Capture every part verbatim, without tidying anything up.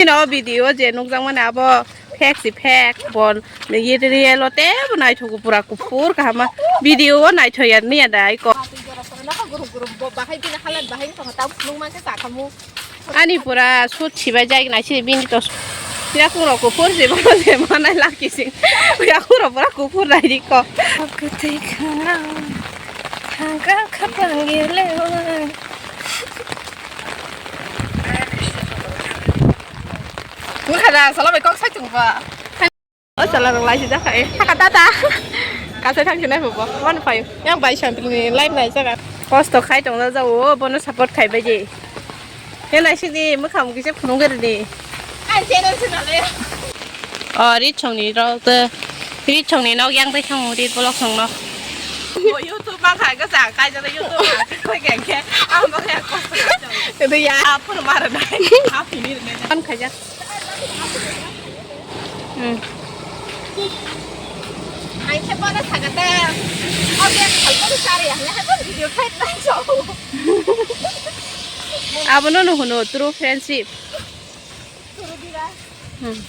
Bini o video je nukjakmani abo fake si fake, bo nini real o tebo naithogo, pura kuphur kaham. Video o naithok ya niya da iko. Ani pura sut sibai jai nai si bini to. Yakung rok kuphur je bo je manai laki sing. Yakung rok pura kuphur nai iko. Kwtwi khana thangka khapang gele. Mukha da sala bai kok sai tong ba. O sala rok lai sijak kha e. Thaka tata. Kasai thang sinai bo. Wan phai. Yang bai sampil ni live nai jaga. Kosto khai tong jao, bono support khai bai di. He nai sidi mukha mugi se phunung gari di. Ai channel se nale. O ri chong ni rok te. Ri chong ni nok yang bai thang ri bolok song no. Bo YouTube ma khai ga sa khai jada YouTube ma khai ga ke. Ang bo ya kosto khai tong. Itu ya. Apa marah dai. Apa ini? Kan khai ja. Hmm. Ang khe bono sakha ta. Oke, ang khalpani sari ang khe video khai ta so. Abono no hwno true friendship. Turu dira. Hmm.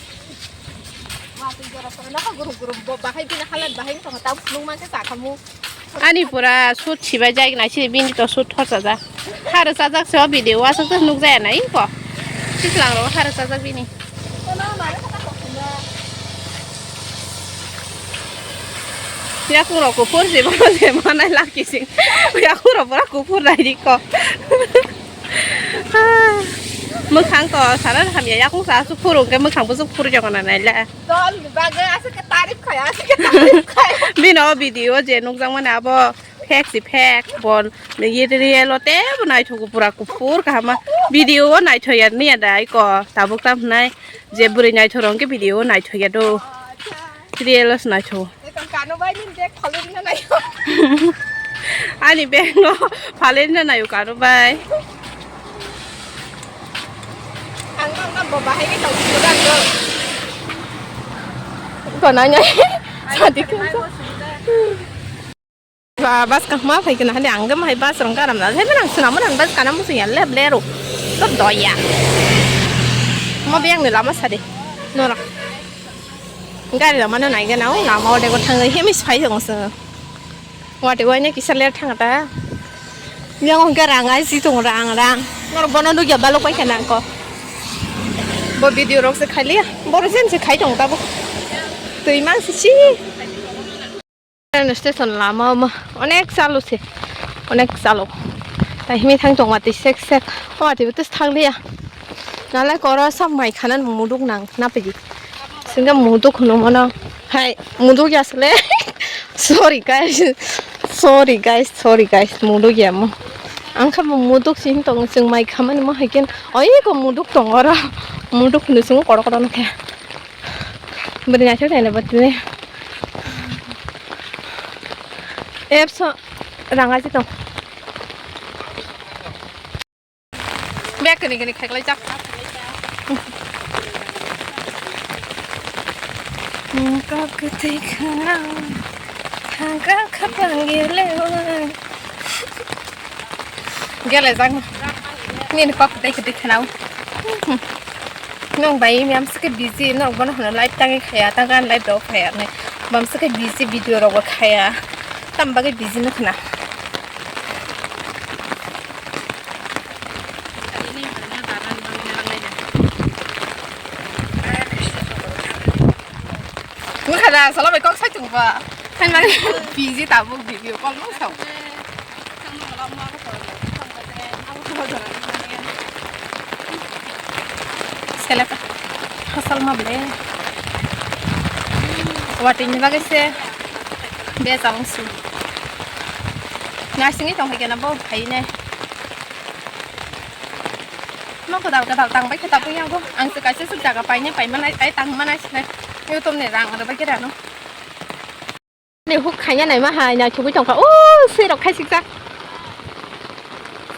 Wa twi jora sara nokha guru guru bo bahai bini halat bahai tong ta nung ma khe sakhamu. Ani pura sut sibai jai nai si bini to sut thor chajak. Haro chajak se o video wasuk to nuk jaya nai ko. Siklang ro haro chajak bini. Yakung rok kuphur je bo je manai laki sing. Yakung rok pura kuphur nai di ko. Mwkhang to sana hamya yakung sa su phuru ke mwkhang bo su phuru jong na nai le. Dol ni bagwi aswk khe tarif khai, aswk khe tarif khai. Bini o video je nukjakmani abo fake si fake, bo nini real o tebo naithogo pura kuphur kaham. Video o naithok ya niya da iko tabuk tam hwnai je bwrwi naithok rok hwnkhe video o naithok ya do. Real o se naithok. Ekong kano bai nini bag phalwi rwna naio. Ani bag no phalwi rwna naio kano bai. Ang nang nang bo bahai ni tong sida do. Ko nai nai. Sadi ko. Ba bas ka ma phai kana hali ang gam hai bas rong karam na. Hai nang suna mo nang bas kana musu ya lep lero. Top doya. Mo bag ni lama sadi. Nora. Gari lama no nai gana o lama o dego thang hemi sphai jong se. Wati wai ne kisa ler thang ta. Yang hong ka rang ai si tong rang rang. Nor bono nugya balok pai kana ko. Bo video rok se khali. Boro jen se khai tong ta bo. Tui mang si si. Train station lama ma onek chalo se. Onek chalo. Ta himi thang tong wati sek sek. Wati bo tes thang liya. Nalai koro sa mai khana muduk nang na pegi. Singa muduk hunu mono. Hai, muduk ya sele. Sorry guys. Sorry guys, sorry guys. Muduk ya mo. Ang kha muduk sing tong sing mai khamani mo haiken. Oi ko muduk tong oro. Muduk hunu sung koro koro no khe. Beri nacho tene batine. Apps ranga si tong. Bag kini kini khaklai jak. Kok kwtwi khana, hangka khapang gele. Gele jak. Nini kok kwtwi kwtwi khana. Nong bai miyam sike busy, nong bono hono live tangi khaya, tangan live rok khaya ne. Bam sike busy video rok bo khaya. Tam bagwi busy no khna. Nukha da, sala bai kok sai tong ba. Hai mang busy tabuk video call no sao. Seleka. Hasal ma ble. Wati ni bagwi se. Be chawng su. Ngasing ni tong hai kena bo hai ne. Mo ko dal ka dal tang bai khe tapung yang ko. Ang se kaisa se jaga pai ne pai manai ai tang manai se. YouTube ni rang ro bai khe rano. Ni huk khaina naima hai naithugwi tongkha. O, swi rok khai sikjak.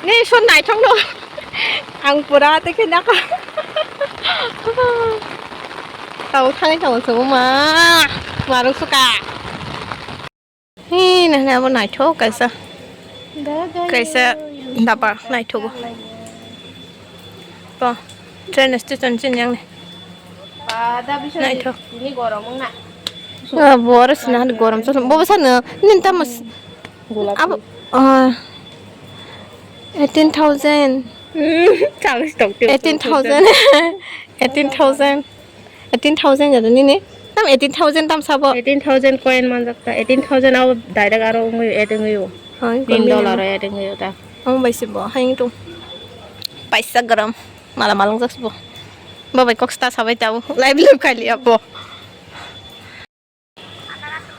Ni son naithok no. Ang pura tei khe nakha. Tau thangwi tongo chwngma. Marung suka. Hi, nahne abo naithok kaisa. Kaisa daba naithogo. To. Train station chini yang ni. Pada bisa Naithok. Ini gorong na. Ah, boro sina han gorong chosong. Bobo sana, nin tamas. Gulap. Abo, ah, eighteen thousand. Chang stok tu. Eighteen thousand. Eighteen thousand. Eighteen thousand jada nini. Tam eighteen thousand tam sabo. Eighteen thousand coin manjak ta. Eighteen thousand abo direct aro ungui add ungui. Hai, nin dollar add ungui ta. Ang bai sibo, hai tu. Paisa gram. Mala malung jak bo. Babai kok sta sabai tau. Live live kali abo.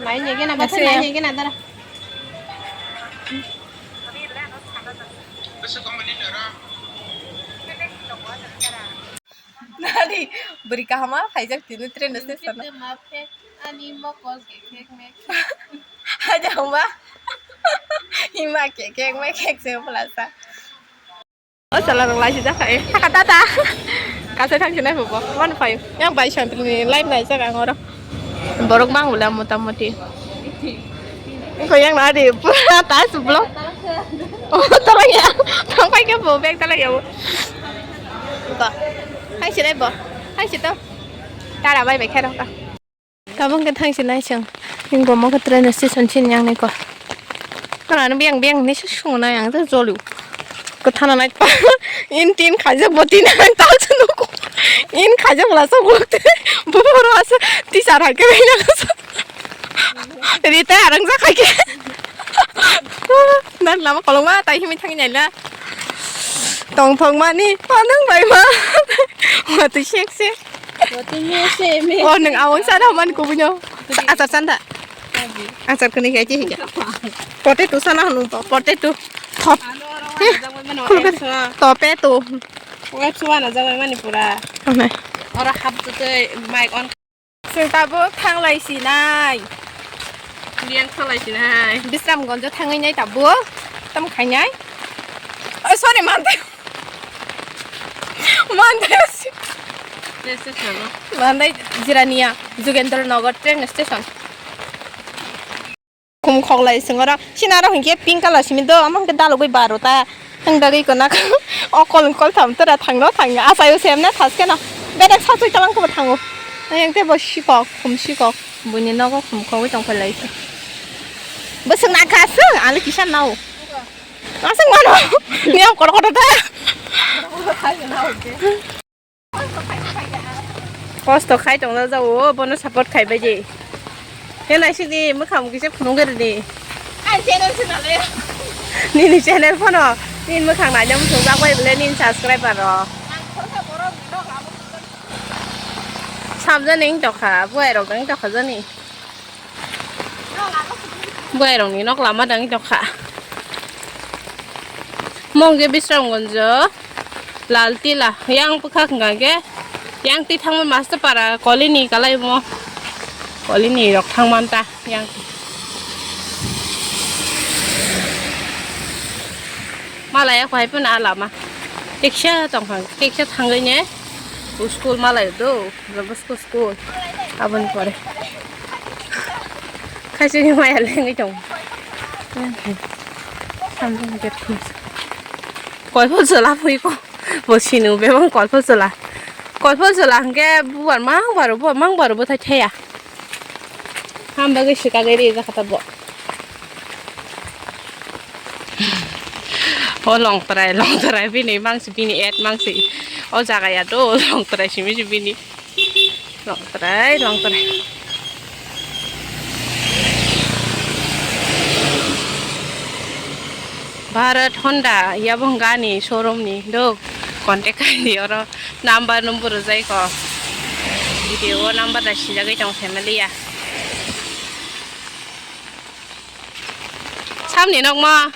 Nai ne gena, basa nai ne gena dara. Nani, beri kahama, hai jak tini train station. Ani mokol kek kek mek. Aja huma. Hima kek kek mek kek se pelasa. O sala rok lai sijak hai. Taka tata. Kasai thang sinai bo. Wan phai. Yang bai santri ni live nai jak ang oro. Borok mang ula mota moti. Ko yang nadi pura tas blo. O tolong ya. Thang pai ke bo bag tolong ya bo. Ko. Hai sinai bo. Hai sito. Tara bai bai khairok ka. Tabuk khe thang si nai chwng. Ning bo mo khe train station si yang nai ko. Ano biyang biyang ni se sungo nai ang je jolio. Ko thana nai. In tin khaijak bo tin ang tal se nuko. In khaijak la sa bo te. Bo bo ro asa ti sar hai ke bai na sa. Ri ta arang sa khai ke. Nan lama kolong ma tai himi thang nai la. Tongthok mani, o nang bai ma. Watwi sek se. Watwi me se me. O nang awang sana man kubunyo. Achar sanda. Achar kani kai ti hiya. Potato sana hanu to, potato. Top. Khulga. Tope to. Web suwa na jabai mani pura. Ora hap tu mic on. Chwng tabuk thanglai sinai. Biyang thanglai sinai. Bisramgonjo thangwi nai tabuk. Tam khainai. Oh, sorry, Mandai. Mandai. Yes, yes, yes. Mandai Jirania, Jugendra Nagar train station. Khum khoklai swngo ro. Sina ro hinkhe pink colour simi do, omo hinkhe dalogwi baro ta. Ang dagwi konak. Okol wngkol tham tora thangno thang. Achaio semna thaskeno. Bedek sachoi talang kobo thango. Ang tei bo sikok, khum sikok. Buini nogo khum khogwi tongphai lai se. Bwswk nakha swng, ano kisa nao. Aswk mano. Niyam kotor kotor ta. Kosto khai tongna jao, bono support khai bai di. He naisik di, mwkhang kisa phunuk gari di. Ang channel se nale. Nini channel phano, nini mwkhang naina muchung jak bai bole nini subscriber ro. Ang khosa borok ni nok abo. Samjani wng tokha, buai rok wng tokha jani. Buairokni nok lama dangwi tongkha. Mong khe Bisramganjo, Laltila, yang bwkhak hwnkha khe yang twi thangma Master Para kolini kalai mo. Kolini rok thangman ta yang. Malaya khwlai phano a lama. Teksa tongkha, teksa thangwi ne school malai do. School, school. Aboni pore. Khaisini maya lengwi tong. Samjani gate close. Kolpol sola phui ko. Bo sinu bebang kolpol sola. Kolpol sola hwnkhe bubar mang baro, bubar mang baro bwthai thaya. Ham bagwi swkagwi rijak kha tabuk. O longtrai, longtrai bini mangsi, bini et mangsi. O jaga ya do longtrai simi si bini. Longtrai, longtrai. Bharat Honda, yabong gani showroom ni do contact khai di oro. Number number rwjai ko. Video o number da sijagwi tong family ya. Samni nok ma.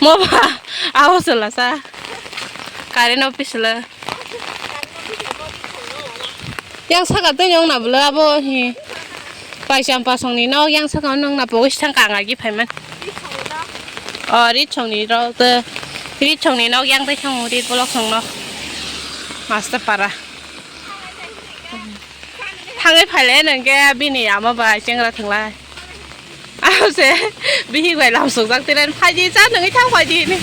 Mo ba. Aho sola sa. Current office la. Yang saka twi nyong na bwla abo hi. Paisam pasong ni nok yang saka nong na pogis thang kanga gi phaiman. O ri chong ni rok te. Ri chong ni nok yang tai thang ri bolok song nok. Master para. Thangwi phaile nangkhe bini ama bai chengra thanglai. Abo se bihik bai lamsokjak tinen phaidi cha nangwi thang phaidi hinwi.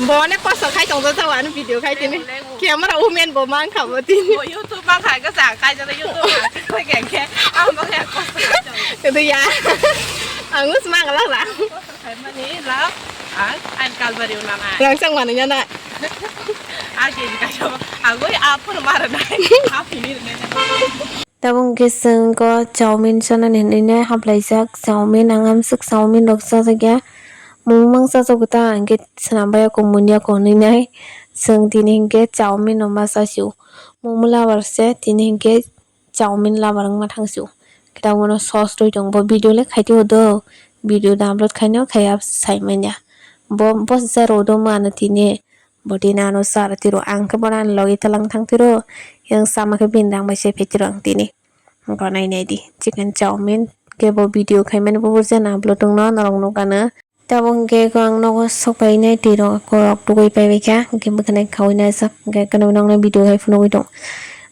Bo ne kosto khai tong jao, ano video khai tini. Lebu, lebu. Camera woman bo mang kha bo tini. Bo YouTube mang khai ka sa khai jao YouTube mang khai khe khe. Ang bo khe kosto khai tong. Itu ya. Ang us mang la la. Kosto khai mani la. Ang ang kalbari unana. Rang sang mani yana. Agi di kayo. Agoi apun mara nai. Apini ne. Tabuk hwnkhe chwng o chowmin chanani hinwi nai haplaijak. Chowmin, ang amswk chowmin rok chajakya. Mungmung chajago ta, hwnkhe swnam bai o kok munya kok hinwi nai. Chwng tini hwnkhe chowmin no ma chasio. Momo lover se, tini hwnkhe chowmin lover wngma thangsio. Khe tabuk no sauce rwi tongo, bo video le khai tio do. Video da upload khaino khai ap sai manya. Bo, bo se rw do ma ano tini. Bo tini ano chara tiro, ang khe bono ani logi twlang thang tiro, yang sama khe bini rang bai se phetiro ang tini. Bo nai nai di, chicken chowmin khe bo video khaimani bo burjana upload wngno norok nukha na. Tabuk hwnkhe ang nogo sok pai nai twi rok, korok tugui pai bai kha, hwnkhe bwkhwnai khaui naijak, hwnkhe kheno nokno video khai phunugui tong.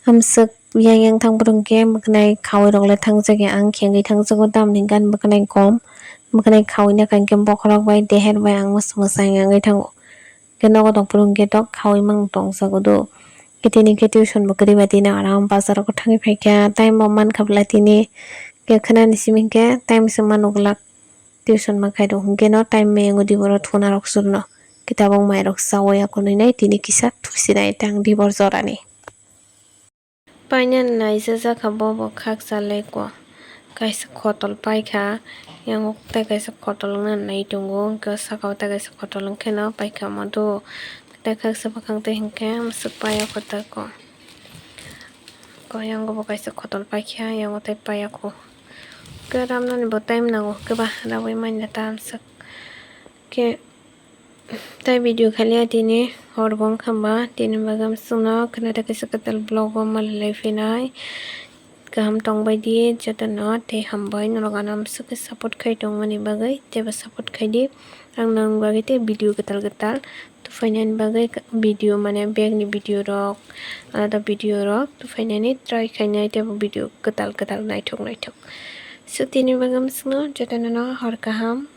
Amswk yang yang thang phuru hwnkhe bwkhwnai khaui rok le thang jakya, ang khengwi thang jago tamni hwnkhe ani bwkhwnai kom, bwkhwnai khaui nakha hwnkhe bokhorok bai deher bai ang mwsa mwsa yang wngwi thango. Khe nogo tong phuru hwnkhe tok khaui mang tong jago do. Khe tini khe tuition bo kwrwi bai tini aram bazar o thangwi phaikha, time bo mankha bwla tini. Khe khwnani simi hwnkhe time se mano glak, tuition ma khai rw hwnkhe no time mayango di boro thuna rok surno. Khe tabuk mai rok chaui akonwi nai tini kisa thusinai tang di bor jorani. Paina naijajak kha bobo khaksa leko. Kaisa khotol paikha, yang tei kaisa khotol wngna nai tongo, hwnkhe saka o tei kaisa khotol wngkheno paikha omo do. Tei khaksa bwkhang tei hinkhe amswk paiya kho tako. Ko yang bo kaisa khotol paikha, yang tei paiya kho. Hwnkhe ramnani bo time nango, hwnkhe ba raui manya ta amswk. Khe tei video khalia tini hor bo wngkha ba, tini bagwi amswkno khwna tei kaisa kwtal vlog o malai lai phinai. Kaham tongbai di jotono tei hambai norok ano amswk khe support khai tongmani bagwi, teibo support khai di. Ang nang bagwi tei video kwtal kwtal tubuphainani bagwi video mane bag ni video rok, alada video rok tubuphainani try khainai teibo video kwtal kwtal naithok naithok. So tini bagwi amswkno jotono hor kaham.